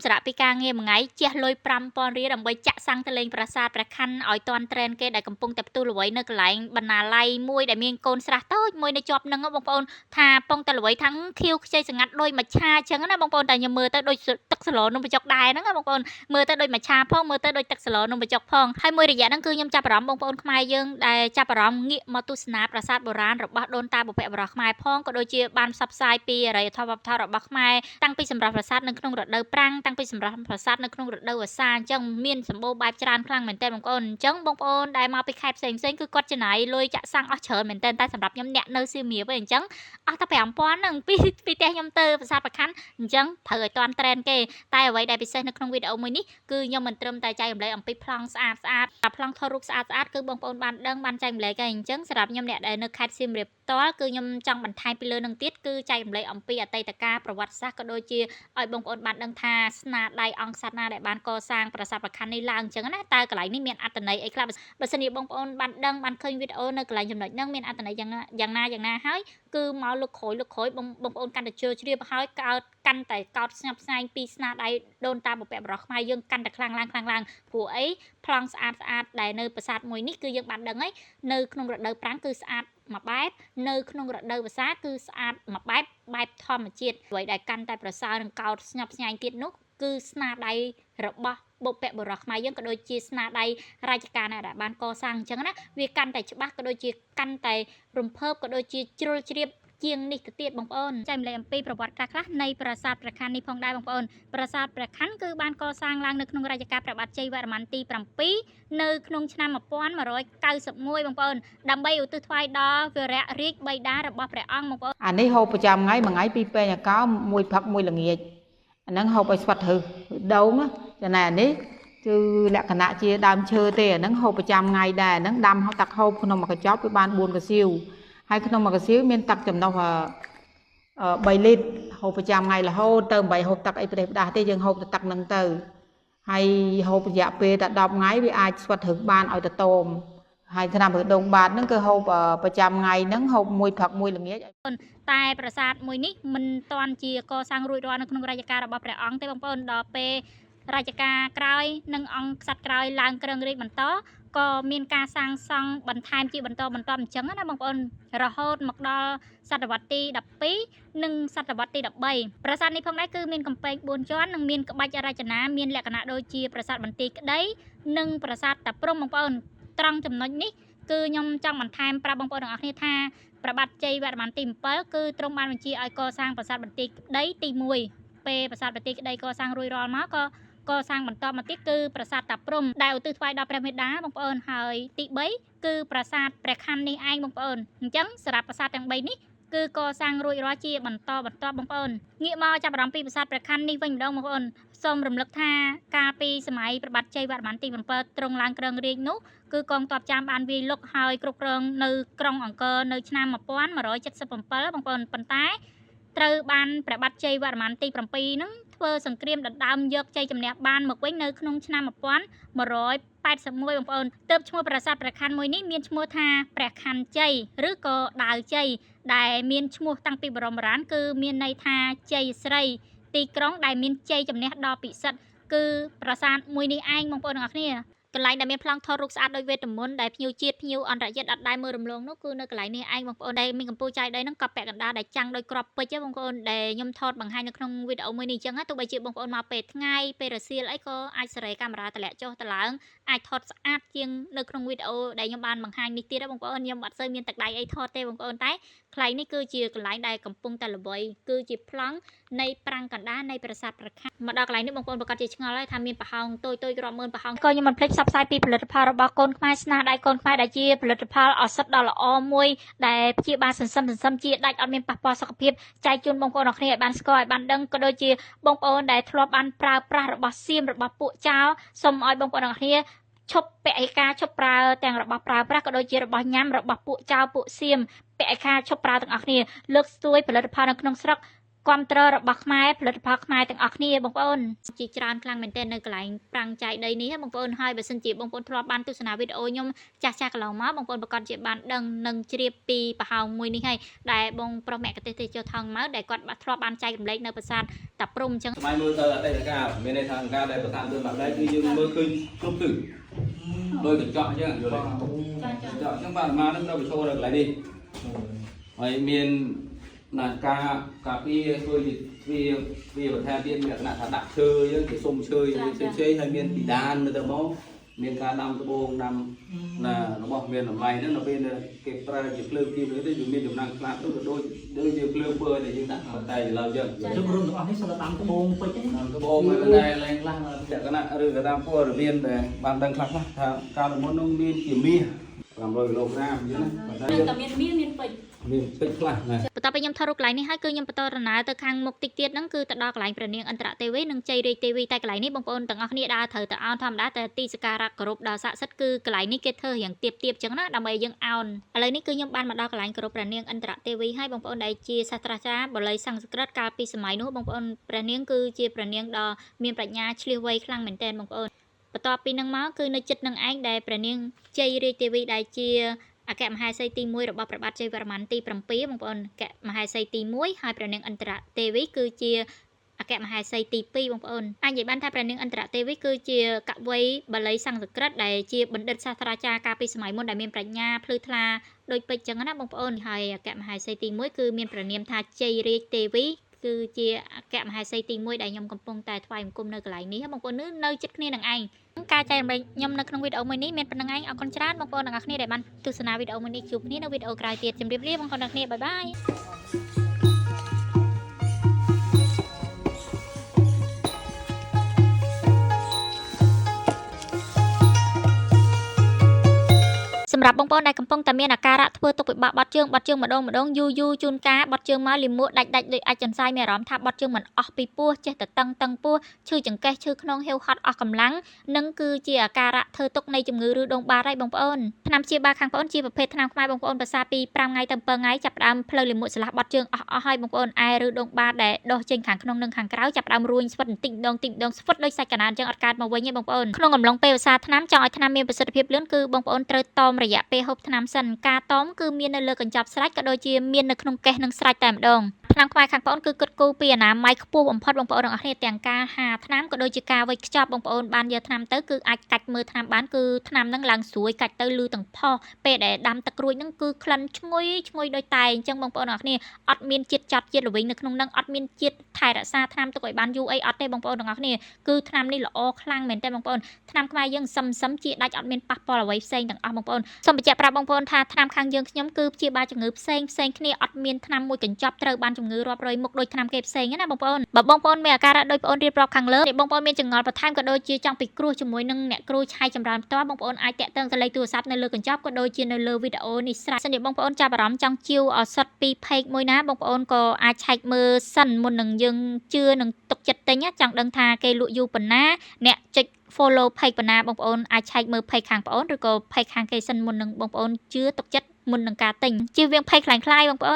សម្រាប់ពីការងារមួយថ្ងៃជះលុយ5000រៀលដើម្បីចាក់សាំងទៅលេងប្រាសាទព្រះខ័នឲ្យទាន់ trend គេដែលកំពុងតែផ្ទុះល្បីនៅកន្លែងបណ្ណាល័យមួយដែលមានកូនស្រះតូចមួយនៅជាប់នឹងបងប្អូនថាពងតែល្បីថាងខៀវខ្ចីស្ងាត់ដូចមច្ឆាអញ្ចឹងណាបងប្អូនតែខ្ញុំមើលទៅដូចទឹកសឡនំបញ្ចុកដែរហ្នឹងណាបងប្អូនមើលទៅដូចមច្ឆាផងមើលទៅដូចទឹកសឡនំបញ្ចុកផងហើយមួយរយៈហ្នឹងគឺខ្ញុំចាប់អារម្មណ៍បងប្អូនខ្មែរយើងដែលចាប់អារម្មណ៍ងាកមកទស្សនាប្រាសាទបុរាណរបស់ដូនតាបុព្វបុរសខ្មែរផងក៏ដូចជាបានផ្សព្វផ្សាយពីអរិយធម៌វប្បធម៌របស់ខ្មែរតាំងពីសម្រាប់ប្រាសាទនៅក្នុងរដូវប្រាំងតាំងពីសម្រាប់ប្រាសាទនៅក្នុងរដូវវស្សាអញ្ចឹងមានសម្បូរបែបច្រើនខ្លាំងមែនទែនបងប្អូនអញ្ចឹងបងប្អូនដែលមកពីខេត្តផ្សេងៗគឺគាត់ចំណាយលុយចាក់សាំងអស់ច្រើនមែនទែនតែសម្រាប់ខ្ញុំអ្នកនៅសៀមរាបឯងអញ្ចឹងអស់តែ5000ហ្នឹងពីពីផ្ទះខ្ញុំទៅប្រាសាទប្រខ័នអញ្ចឹងត្រូវឲ្យទាន់ trend គេតែអ្វីដែលពិសេសនៅក្នុងវីដេអូមួយនេះគឺខ្ញុំមិនត្រឹមតែចែករំលែកអំពីប្លង់ស្អាតស្អាតប្លង់ថតរូបស្អាតស្អាតគឺបងប្អូនបានដឹងបានចែករំលែកហើយអញ្ចឹងសម្រាប់ខ្ញុំអ្នកដែលនៅខេត្តសៀមរាបផ្ទាល់គឺខ្ញុំចង់បន្ថែមពីលើនឹងទៀតគឺចែករំលែកអំពីអតីតកាលប្រវត្តិសាស្ត្រក៏ដូចជាឲ្យបងប្អូនបានដឹងថាស្នាដៃអង្គសត្វណាដែលបានកសាងប្រាសាទប្រខ័ននេះឡើងអញ្ចឹងណាតើកន្លែងនេះមានអត្ថន័យអីខ្លះបើសិនជាបងប្អូនបានដឹងបានឃើញវីដេអូនៅកន្លែងចំណុចហ្នឹងមានអត្ថន័យយ៉ាងយ៉ាងណាយ៉ាងណាហើយគឺមកលើកក្រោយលើកក្រោយបងបងប្អូនកាន់តែជឿជ្រាបហើយកើតកាន់តែកោតស្ញប់ស្ញែងពីស្នាដៃដូនតាបុព្វបុរសខ្មែរយើងកាន់តែខ្លាំងឡើងខ្លាំងឡើងព្រោះអីប្លង់ស្អាតស្អាតដែលនៅប្រាសាទមួយនេះគឺយើងបានដឹងហើយនៅក្នុងរដូវប្រាំងគឺស្អាតមួយបែបនៅក្នុងរដូវវស្សាគឺស្អាតមួយបែបបែបធម្មជាតិអ្វីដែលកាន់តែប្រសើរនិងកោតស្ញប់ស្ញែងទៀតនោះគឺស្នាដៃរបស់បុព្វបុរសខ្មែរយើងក៏ដូចជាស្នាដៃរាជការណាដែលបានកសាងអញ្ចឹងណាវាកាន់តែច្បាស់ក៏ដូចជាកាន់តែរំភើបក៏ដូចជាជ្រុលជ្រាបជាងនេះទៅទៀតបងប្អូនចែកម្លែកអំពីប្រវត្តិខ្លះៗនៃប្រាសាទព្រះខ័ននេះផងដែរបងប្អូនប្រាសាទព្រះខ័នគឺបានកសាងឡើងនៅក្នុងរជ្ជកាលព្រះបាទជ័យវរ្ម័នទី7នៅក្នុងឆ្នាំ1191បងប្អូនដើម្បីឧទ្ទិសថ្វាយដល់វរៈរាជបិតារបស់ព្រះអង្គបងប្អូន អានេះហូបប្រចាំថ្ងៃមួយថ្ងៃពីរពែងអាកោមួយផឹកមួយល្ងាចអាហ្នឹងហូបឲ្យស្វិតរឹសដូងចំណែកអានេះគឺលក្ខណៈជាដើមឈើទេអាហ្នឹងហូបប្រចាំថ្ងៃដែរអាហ្នឹងដាំទឹកហូបក្នុងមួយកញ្ចប់វាបាន4កាសៀវហើយក្នុងមួយកសៀវមានទឹកចំណុះ3លីត្រហូបប្រចាំថ្ងៃរហូតទៅមិនបាច់ហូបទឹកអីប្រេះផ្ដាស់ទេយើងហូបតែទឹកហ្នឹងទៅហើយហូបរយៈពេលតែ10ថ្ងៃវាអាចស្វិតរឹសបានឲ្យទៅតមហើយថ្នាំរឹសដូងបាតហ្នឹងគឺហូបប្រចាំថ្ងៃហ្នឹងហូបមួយព្រឹកមួយល្ងាច តែប្រាសាទមួយនេះមិនទាន់ជាកសាងរួចរាល់នៅក្នុងរជ្ជកាលរបស់ព្រះអង្គទេបងប្អូនដល់ពេលរជ្ជកាលក្រោយនិងអង្គក្សត្រក្រោយឡើងគ្រងរាជបន្តក៏មានការសាងសង់បន្ថែមជាបន្តបន្ទាប់អញ្ចឹងណាបងប្អូនរហូតមកដល់សតវត្សទី12និងសតវត្សទី13ប្រាសាទនេះផងដែរគឺមានកំពែង4ជាន់និងមានក្បាច់រចនាមានលក្ខណៈដូចជាប្រាសាទបន្ទាយក្តីនិងប្រាសាទតាព្រហ្មបងប្អូនត្រង់ចំណុចនេះគឺខ្ញុំចង់បន្ថែមប្រាប់បងប្អូនទាំងអស់គ្នាថាព្រះបាទជ័យវរ្ម័នទី7គឺទ្រង់បានបញ្ជាឲ្យកសាងប្រាសាទបន្ទាយក្តីទី1ពេលប្រាសាទបន្ទាយក្តីកសាងរួចរាល់មកក៏កសាងបន្តមកទៀតគឺប្រាសាទតាព្រហ្មដែលឧទ្ទិសថ្វាយដល់ព្រះមេដាបងប្អូនហើយទី3គឺប្រាសាទព្រះខ័ននេះឯងបងប្អូនអញ្ចឹងសម្រាប់ប្រាសាទទាំង3នេះគឺកសាងរួចរាល់ជាបន្តបន្ទាប់បងប្អូនងាកមកចាប់អារម្មណ៍ពីប្រាសាទព្រះខ័ននេះវិញម្ដងបងប្អូនសូមរំលឹកថាកាលពីសម័យព្រះបាទជ័យវរ្ម័នទី7ទ្រង់ឡើងគ្រងរាជ្យនោះគឺកងទ័ពចាមបានវាយលុកហើយគ្រប់គ្រងនៅក្រុងអង្គរនៅឆ្នាំ1177បងប្អូនប៉ុន្តែត្រូវបានព្រះបាទជ័យវរ្ម័នទី7ហ្នឹងធ្វើសង្គ្រាមដណ្ដើមយកជ័យជំនះបានមកវិញនៅក្នុងឆ្នាំ1181បងប្អូនទើបឈ្មោះប្រាសាទព្រះខ័នមួយនេះមានឈ្មោះថាព្រះខ័នជ័យឬក៏ដាវជ័យដែលមានឈ្មោះតាំងពីបរមបុរាណគឺមានន័យថាជ័យស្រីទីក្រុងដែលមានជ័យជំនះដ៏ពិសិដ្ឋគឺប្រាសាទមួយនេះឯងបងប្អូនទាំងអស់គ្នាកន្លែងដែលមានប្លង់ថតរូបស្អាតដោយវេទមន្តដែលភ្ញៀវជាតិភ្ញៀវអន្តរជាតិអត់ដែលមើលរំលងនោះគឺនៅកន្លែងនេះឯងបងប្អូនដែលមានកំពូលចាយដីហ្នឹងកប់ពាក់កណ្ដាលដែលចាំងដោយគ្រាប់ពេជ្របងប្អូនដែលខ្ញុំថតបង្ហាញនៅក្នុងវីដេអូមួយនេះអញ្ចឹងទោះបីជាបងប្អូនមកពេលថ្ងៃពេលរសៀលអីក៏អាចសេរីកាមេរ៉ាតម្លាក់ចុះតម្លើងអាចថតស្អាតជាងនៅក្នុងវីដេអូដែលខ្ញុំបានបង្ហាញនេះទៀតបងប្អូនខ្ញុំអត់សូវមានទឹកដៃអីថតទេបងប្អូនតែកន្លែងនេះគឺជាកន្លែងដែលកំពុងតែល្បីគឺជាប្លង់នៃប្រាង្គកណ្ដាលនៃប្រាសាទព្រះខ័នមកដល់កន្លែងនេះបងប្អូនប្រកាសជាឆ្ងល់ហើយថាមានប្រហោងតូចតូចរាប់ម៉ឺនប្រហោងក៏ខ្ញុំមិនភ្លេចផ្សព្វផ្សាយពីផលិតផលរបស់កូនខ្មែរស្នាដៃកូនខ្មែរដែលជាផលិតផលឱសថដ៏ល្អមួយដែលព្យាបាលសន្សឹមសន្សឹមជាដាច់អត់មានប៉ះពាល់សុខភាពចែកជូនបងប្អូនអរគ្នាឲ្យបានស្គាល់ឲ្យបានដឹងក៏ដូចជាបងប្អូនដែលធ្លាប់បានប្រើប្រាស់របស់សៀមរបស់ពួកចោលសូមឲ្យបងប្អូនអរគ្នាឈប់ពហិការឈប់ប្រើទាំងរបស់ប្រើប្រាស់ក៏ដូចជារបស់ញ៉ាំរបស់ពួកចោលពួកសៀមពហិការឈប់ប្រើទាំងអស់គ្នាលើកស្ទួយផលិតផលនៅក្នុងស្រុក គ្រប់ត្ររបស់ខ្មែរផលិតផលខ្មែរទាំងអស់គ្នាបងប្អូនជាច្រើនខ្លាំងមែនទែននៅកន្លែងប្រាង្គចៃដីនេះបងប្អូនហើយបើសិនជាបងប្អូនធ្លាប់បានទស្សនាវីដេអូខ្ញុំចាស់ចាស់កន្លងមកបងប្អូនប្រកាសជាបានដឹងនិងជ្រាបពីប្រហោងមួយនេះហើយដែលបងប្រុសមគ្គទេសទេសចរថងម៉ៅដែលគាត់ធ្លាប់បានចែករំលែកនៅប្រាសាទតាព្រំអញ្ចឹង សម័យមើលទៅអតីតកាលមានន័យថាការដែលប្រសាទទឿនបាក់ដែរគឺយើងមើលឃើញគ្រប់ទិសដោយកញ្ចក់អញ្ចឹងយល់ទេកញ្ចក់អញ្ចឹងបាទអាមានឹងនៅបញ្ចូលនៅកន្លែងនេះហើយមានណាការការពារធ្វើជាទ្វាទ្វាបន្ថែមទៀតមានលក្ខណៈថាដាក់ឈើអញ្ចឹងជាសុំឈើផ្សេងផ្សេងហើយមានពីដាននៅទៅមកមានការដាំត្បូងដាំណារបស់មានតម្លៃហ្នឹងដល់ពេលគេប្រើជាភ្លើងទៀនទៅវាមានចំណាំងខ្លះទៅក៏ដូចដូចជាភ្លើងពើដែលយើងដាក់ប៉ុន្តែឡើយអញ្ចឹង ជុំរួមទាំងអស់នេះសុទ្ធតែដាំត្បូងពេជ្រហ្នឹង តាមត្បូងហើយតែឡើងខ្លះលក្ខណៈឬក៏តាមព័ត៌មានដែលបានដឹងខ្លះខ្លះថាកាលមុននោះមានជាមាស500គីឡូក្រាមអញ្ចឹងណាប៉ុន្តែ តែមានមាសមានពេជ្រ មានពេជ្រខ្លះណា បន្ទាប់ពីខ្ញុំថតរូបកន្លែងនេះហើយគឺខ្ញុំបន្តដំណើរទៅខាងមុខតិចទៀតហ្នឹងគឺទៅដល់កន្លែងព្រះនាងឥន្ទ្រទេវីនិងជ័យរាជទេវីតែកន្លែងនេះបងប្អូនទាំងអស់គ្នាដើរត្រូវទៅអោនធម្មតាតែទីសក្ការៈគោរពដល់ស័ក្តិសិទ្ធិគឺកន្លែងនេះគេធ្វើរៀងទៀបទៀបចឹងណាដើម្បីឲ្យយើងអោនឥឡូវនេះគឺខ្ញុំបានមកដល់កន្លែងគោរពព្រះនាងឥន្ទ្រទេវីហើយបងប្អូនដែលជាសាស្ត្រាចារ្យបាលីសំស្ក្រឹតកាលពីសម័យនោះបងប្អូនព្រះនាងគឺជាព្រះនាងដ៏មានប្រាជ្ញាឈ្លាសវៃខ្លាំងមែនទែនបងប្អូនបន្ទាប់ពីនឹងមកគឺនៅចិត្តនឹងឯងដែលព្រះនាងជ័យរាជទេវីដែលជា អគ្គមហេសីទី1របស់ព្រះបាទជ័យវរ្ម័នទី7បងប្អូនអគ្គមហេសីទី1ហើយព្រះនាងឥន្ទ្រទេវីគឺជាអគ្គមហេសីទី2បងប្អូនអាចនិយាយបានថាព្រះនាងឥន្ទ្រទេវីគឺជាកវីបាលីសំស្ក្រឹតដែលជាបណ្ឌិតសាស្ត្រាចារ្យកាលពីសម័យមុនដែលមានប្រាជ្ញាភ្លឺថ្លាដូចពេជ្រចឹងណាបងប្អូនហើយអគ្គមហេសីទី1គឺមានព្រះនាមថាជ័យរាជទេវីគឺជាអគ្គមហេសីទី1ដែលខ្ញុំកំពុងតែថ្វាយបង្គំនៅកន្លែងនេះបងប្អូននៅជិតគ្នានឹងឯងការចែករំលែកខ្ញុំនៅក្នុងវីដេអូមួយនេះមានប៉ុណ្្នឹងឯងអរគុណច្រើនបងប្អូនទាំងអស់គ្នាដែលបានទស្សនាវីដេអូមួយនេះជួបគ្នានៅវីដេអូក្រោយទៀតជម្រាបលាបងប្អូនទាំងអស់គ្នាបាយបាយសម្រាប់បងប្អូនដែលកំពុងតែមានអាការៈធ្វើទុកពិបាកបាត់ជើងបាត់ជើងម្ដងម្ដងយូរយូរជួនកាលបាត់ជើងមកលាមកដាច់ដាច់ដូចអាចចន្សាយមានអារម្មណ៍ថាបាត់ជើងមិនអស់ពីពោះចេះតែតឹងតឹងពោះឈឺចង្កេះឈឺខ្នងហៀវហត់អស់កម្លាំង នឹងគឺជាអាការៈធ្វើទុកនៃជំងឺឬដងបាតហើយបងប្អូនថ្នាំព្យាបាលខាងប្អូនជាប្រភេទថ្នាំខ្មែរបងប្អូនប្រសាពី5ថ្ងៃទៅ7ថ្ងៃចាប់ផ្ដើមផ្លូវលាមកឆ្លាស់បត់ជើងអស់អស់ហើយបងប្អូនឯឬដងបាតដែលដុះចេញខាងក្នុងនិងខាងក្រៅចាប់ផ្ដើមរួញស្វិតបន្តិចម្ដងតិចម្ដងស្វិតដូចសាច់កណ្ដាលអញ្ចឹងអត់កើតមកវិញទេបងប្អូនក្នុងអំឡុងពេលវស្សាថ្នាំចង់ឲ្យថ្នាំមានប្រសិទ្ធភាពលឿនគឺបងប្អូនត្រូវតមរយៈពេលហូបថ្នាំសិនការតមគឺមាននៅលើកញ្ចប់ស្រេចក៏ដូចជាមាននៅក្នុងកេសនិងស្រេចតែម្ដងថ្នាំខ្មែរខាងប្អូនគឺគិតគូរពីអនាម័យខ្ពស់បំផុតបងប្អូនទាំងអស់គ្នាទាំងការហាថ្នាំក៏ដូចជាការវេចខ្ចប់បងប្អូនបានយកថ្នាំទៅគឺអាចកាច់មើលថ្នាំបានគឺថ្នាំហ្នឹងឡើងស្រួយកាច់ទៅលឺទាំងផុសពេលដែលដាំទឹករួចហ្នឹងគឺក្លិនឈ្ងុយឈ្ងុយដូចតែអញ្ចឹងបងប្អូនទាំងអស់គ្នាអត់មានជាតិចត់ជាតិល្វីងនៅក្នុងហ្នឹងអត់មានជាតិថែរក្សាថ្នាំទុកឲ្យបានយូរអីអត់ទេបងប្អូនទាំងអស់គ្នាគឺថ្នាំនេះល្អខ្លាំងមែនទែនបងប្អូនថ្នាំខ្មែរយើងសឹមសឹមជាដាច់អត់មានប៉ះពាល់អ្វីផ្សេងទាំងអស់បងប្អូនសូមបញ្ជាក់ប្រាប់បងប្អូនថាថ្នាំខាងយើងខ្ញុំគឺព្យាបាលជំងឺផ្សេងផ្សេងគ្នាអត់មានថ្នាំមួយកញ្ចប់ត្រូវបានជំងឺរាប់រយមុខដូចថ្នាំគេផ្សេងណាបងប្អូនបើបងប្អូនមានអាការៈដូចបងប្អូនរៀបរាប់ខាងលើបងប្អូនមានចង្អុលបន្ថែមក៏ដូចជាចង់ពិគ្រោះជាមួយនឹងអ្នកគ្រូឆៃចម្រើនផ្ទាល់បងប្អូនអាចតាក់ទងទៅលេខទូរស័ព្ទនៅលើកញ្ចប់ក៏ដូចជានៅលើវីដេអូនេះស្រេចសិនជាបងប្អូនចាប់អារម្មណ៍ចង់ជាវឱសថពីផេកមួយណាបងប្អូនក៏អាចឆែកមើលសិនមុននឹងយើងជឿនឹងទុកចិត្តទិញចង់ដឹងថាគេលក់យូរប៉ុណ្ណាអ្នកចុច follow page ប៉ុណ្ណាបងប្អូនអាចឆែកមើល page ខាងប្អូនឬក៏ page ខាងគេសិនមុននឹងបងប្អូនជឿទុកចិត្តមុននឹងការទិញជៀសវាង page ខ្លាំងៗបងប្អូន